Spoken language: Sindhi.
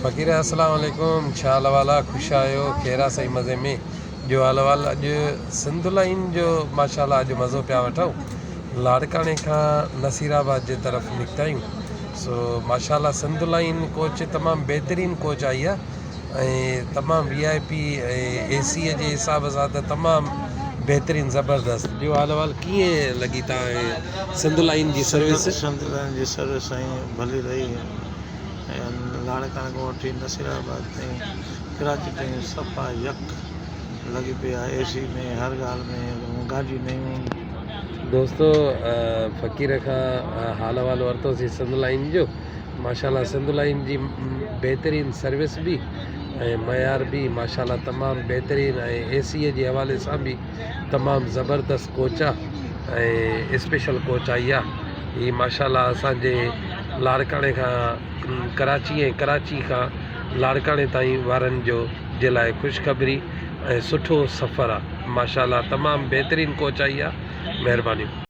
فقير السلام عليڪم ڇا حال احوال آ خوش آهيو خير آ سائين مزي ۾ ڏيو حال احوال اڄ سنڌ لائين جو ماشاءالله اڄ مزو پيا وٺون لاڙڪاڻي کان نصير آباد جي طرف نڪتا آهيون سو ماشاءالله سنڌ لائين ڪوچ تمام بهترين ڪوچ آئي آ ۽ تمام وي آء پي ۽ اي سي جي حساب سان ته تمام بهترين زبردست ڏيو حال احوال ڪيئن لڳي تان سنڌ لائين جي سروس. سنڌ لائين جي سروس سائين ڀلي رهي. ۽ لاڙڪاڻي کان وٺي نصير آباد تائين ڪراچي تائين صفا يڪ لڳي پئي آهي اي سي ۾ هر ڳالهه ۾ گاڏيون نيون. دوستو فقير کان حال احوال ورتوسين سنڌ لائين جو ماشاءالله سنڌ لائين جي بهترين سروس به ۽ معيار به ماشاءالله تمام بهترين ۽ اي سي جي حوالي سان به تمام زبردست ڪوچ آ ۽ اسپيشل ڪوچ آئي آ هي ماشاءالله اسان جي لاڙڪاڻي کان ڪراچي ۽ ڪراچي کان لاڙڪاڻي تائين وارن جو جي لاء خوشخبري ۽ سٺو سفر آ ماشاءالله تمام بهترين ڪوچ آئي آ مهربانيون.